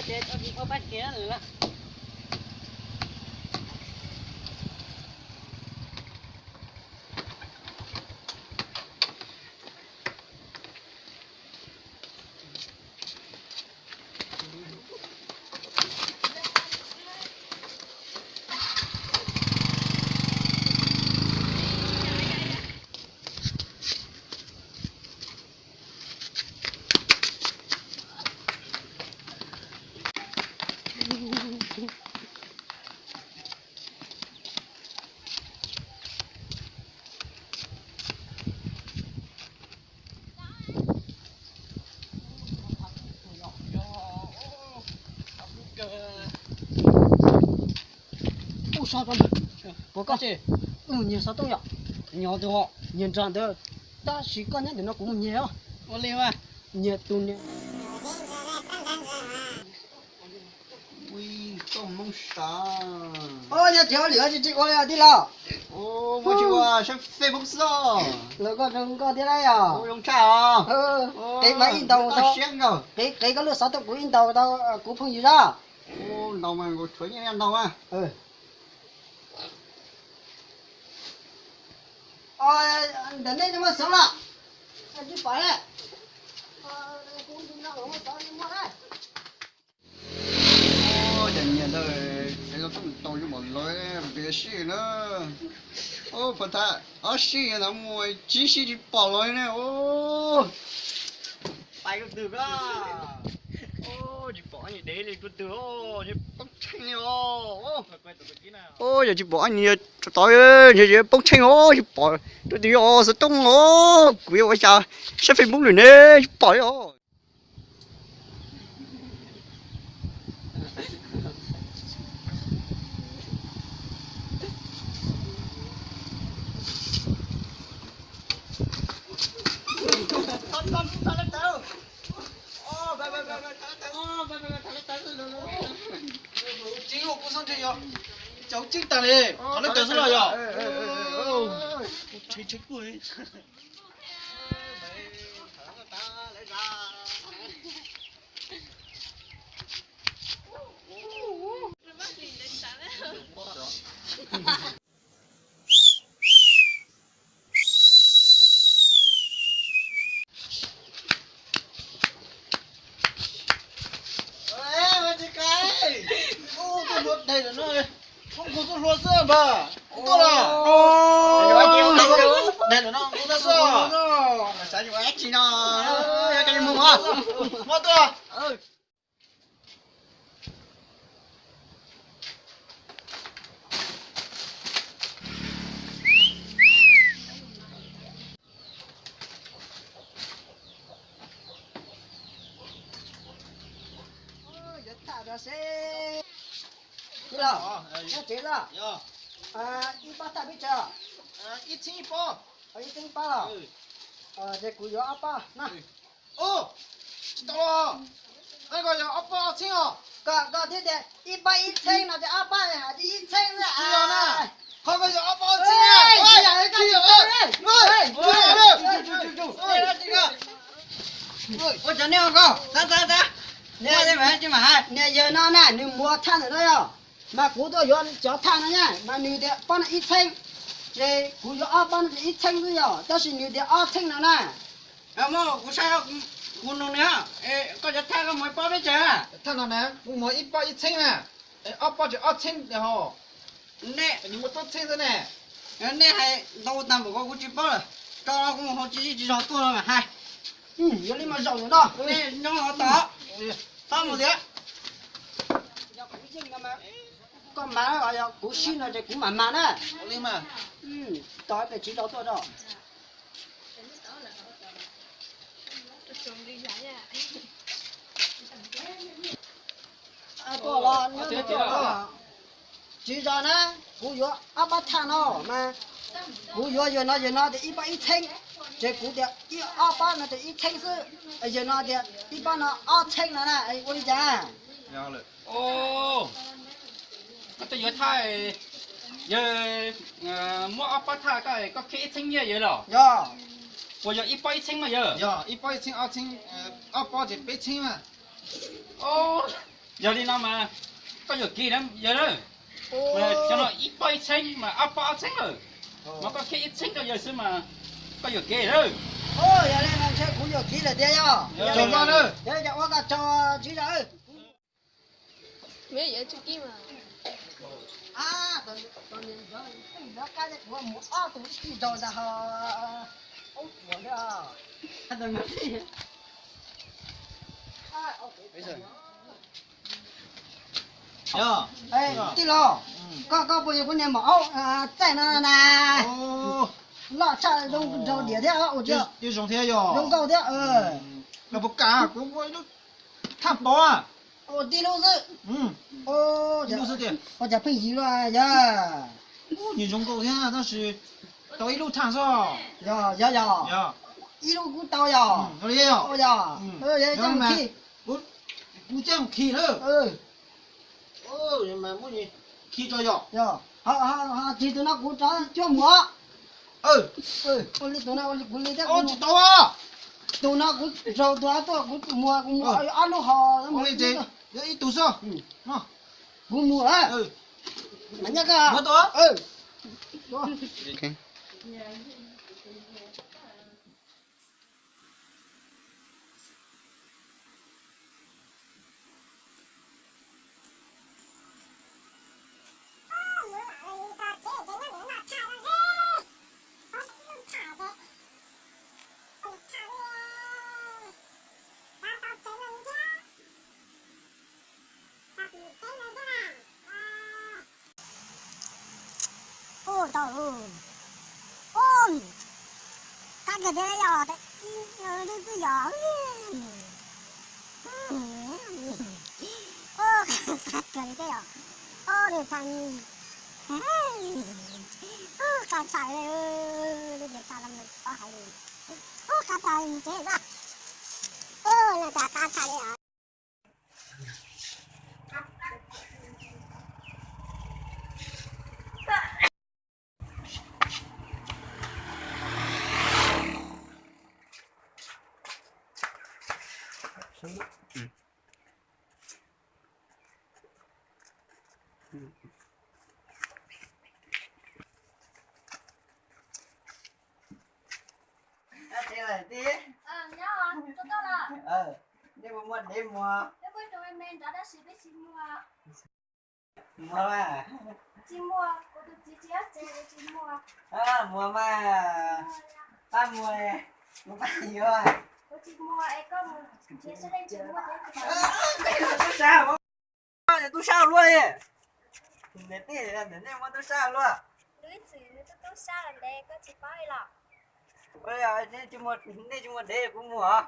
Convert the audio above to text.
Ces tau ua pab kiag lawm. Ub, so rau ntawm puas koj? Wb mus nyiag xov tooj yom. Nyiag nram ntawd, tab sis koj nyob ntawm no kuv mus nyiag os. Ua li mas. Nyiag tus niag Ui, koj Hmoob sav. Ua, yog tsis ua lwm tsis tsis ua li tij laug. Ua tsis ua, saib Facebook xwb os. Los koj zoo nkauj thiab lauj yom. Zoo tshaj os. Qev mas ib ntaus tau, qev koj lub xov tooj kuv ib ntaus tau kuv phooj ywg zaj. Ntaus mas kuv tshuav nyiaj ntaus mas. Ntawm nej muaj xov los? Tsis pom. Cas nyiag ntawd es los tooj tau zoo npaum lawv npias sij na. Ub, phuv thab, ob sij no mus tsib sij tsis pom lawv ne. Pais kuv twg koj? Tsis pom ob niag dev li kuv twg, poob tsheej li os. Ub, yog tsis pom ob niag tod, poob tsheej os, tsis pom kuv twg os, xov tooj os, kuv yuav ua cas saib Facebook lawm ne, tsis pom li os. Tseeb, kuv xav ntshe yog cov ceeb tag li, thov leej twg xwb los yog. Tuaj hlua dais lawm no, hoob kuv tuaj hlua xwb npawg. Kuv tuaj los. Dais lawm no, kuv tuaj xwb. Muab tuaj. Yuav tham rau seb. Tij laug, nyob tsev los? Ib pob thaj peb tsav? Ib txheeb ib pob. Ib txheeb ib pob los? Ces kuv yuav ob pob na. Tsis tau los. Koj yog ob pob ob txheeb os. Koj, koj thiaj tias ib pob ib txheeb no ces ob pob hais tias ib txheeb na. Qhov koj yog ob pob ob txheeb. Ua cov nej ua koj, tab tab tab. Niag yawg no na, nws muab thaj ntawm no yog, mas kuv tuaj yuav cov thaj no na, mas nws tias pob no ib txheeb, ces kuv yuav ob pob no ces ib txheeb xwb yog, tab sis nws tias ob txheeb no na. Muab kuv saib, kuv nug nws, koj cov thaj koj muab ib pob peb tsav? Thaj no na, kuv muab ib pob ib txheeb na, ob pob ces ob txheeb hos. Nej, nws muaj plaub txheeb xwb ne. Nej hais ntau tag npaum ko kuv tsis paub lawm, tso kuv mus hauv tsis zis tsis zog tuaj no mas hais. Yog li mas zaum ntawm no, nej nyob hauv tod, txhob mus tiag. Yog kuv yeej no mas, koj mas, yog kuv sib no ces kuv mam mas na. Tos pem tsis zog tuaj tso. Tsis zog na, kuv yuav ob pob thaj no mas, kuv yuav yawg no, yawg no tias ib pob ib txheeb, ces kuv tias ib ob pob no ces ib txheeb xwb, yawg no tias ib pob no ob txheeb no na, ua li cas? Koj tuaj yuav thaj, yawg muab ob pob thaj koj, koj khib ib txheeb nyiaj yawg los? Yog. Puas yog ib pob ib txheeb mas yawg? Yog ib pob ib txheeb, ob txheeb, ob pob ces peb txheeb mas. Yog li no mas koj yuam kev na yawg na. Cov no ib pob ib txheeb mas ob pob ob txheeb lawm. Mas koj kiag ib txheeb rau yawg xwb mas koj yuam kev na. Yog li no ntshe kuv yuam kev lawm tiag yog. Yog li cas ua koj tsaug tswv zos. Tij laug, koj koj puas yog kuv niag maum aub txaij no na? Loj tshaj, zoo nraug diam thiab. Ua zoo thiab yog zoo nkauj thiab. Los puas kam kuv muaj ib lub thaj pov. Tib lub xwb. Ua cas pheej yig luaj yog? Nws zoo nkauj thiab tab sis tau ib lub thaj xwb. Yog yog yog, ib lub kuv tau yog. Yog, kuv coj mus khi lawm. Muab khi tso yog. Tsis tus no kuv rov cuag mus. Ua li tus no ua li kuv li thiab. Tsis tau. Tus no kuv raug tus no tuaj kuv mus kuv mus ob lub hos. Ua li ces yog ib tug xwb. Kuv mus. Mas nyob koj. Ub tau, ub, qab kawg thiab yog, ib hnub twb yog. Ub, qab kawg li thiab yog. Ub, nws tag, ub, qab tshaj li, nws tag los nws tau hais li. Ub, qab tshaj li ces, ub, nws tag qab tshaj li. Nej puas muaj dev muag? Muag mas. Tsis muaj, kuv tus txiv tsis muaj. Muag mas, pab muag, kuv pab yuav. Kuv tsis muag es koj mus nrhiav sab leej tsis muaj thiab. Tub sab, tub sab luaj li. Ntawm nej, ntawm nej muaj tub sab luaj. Ib txwm tub sab ntev koj tsis paub los? Nej tsis muaj dev kuv mus os.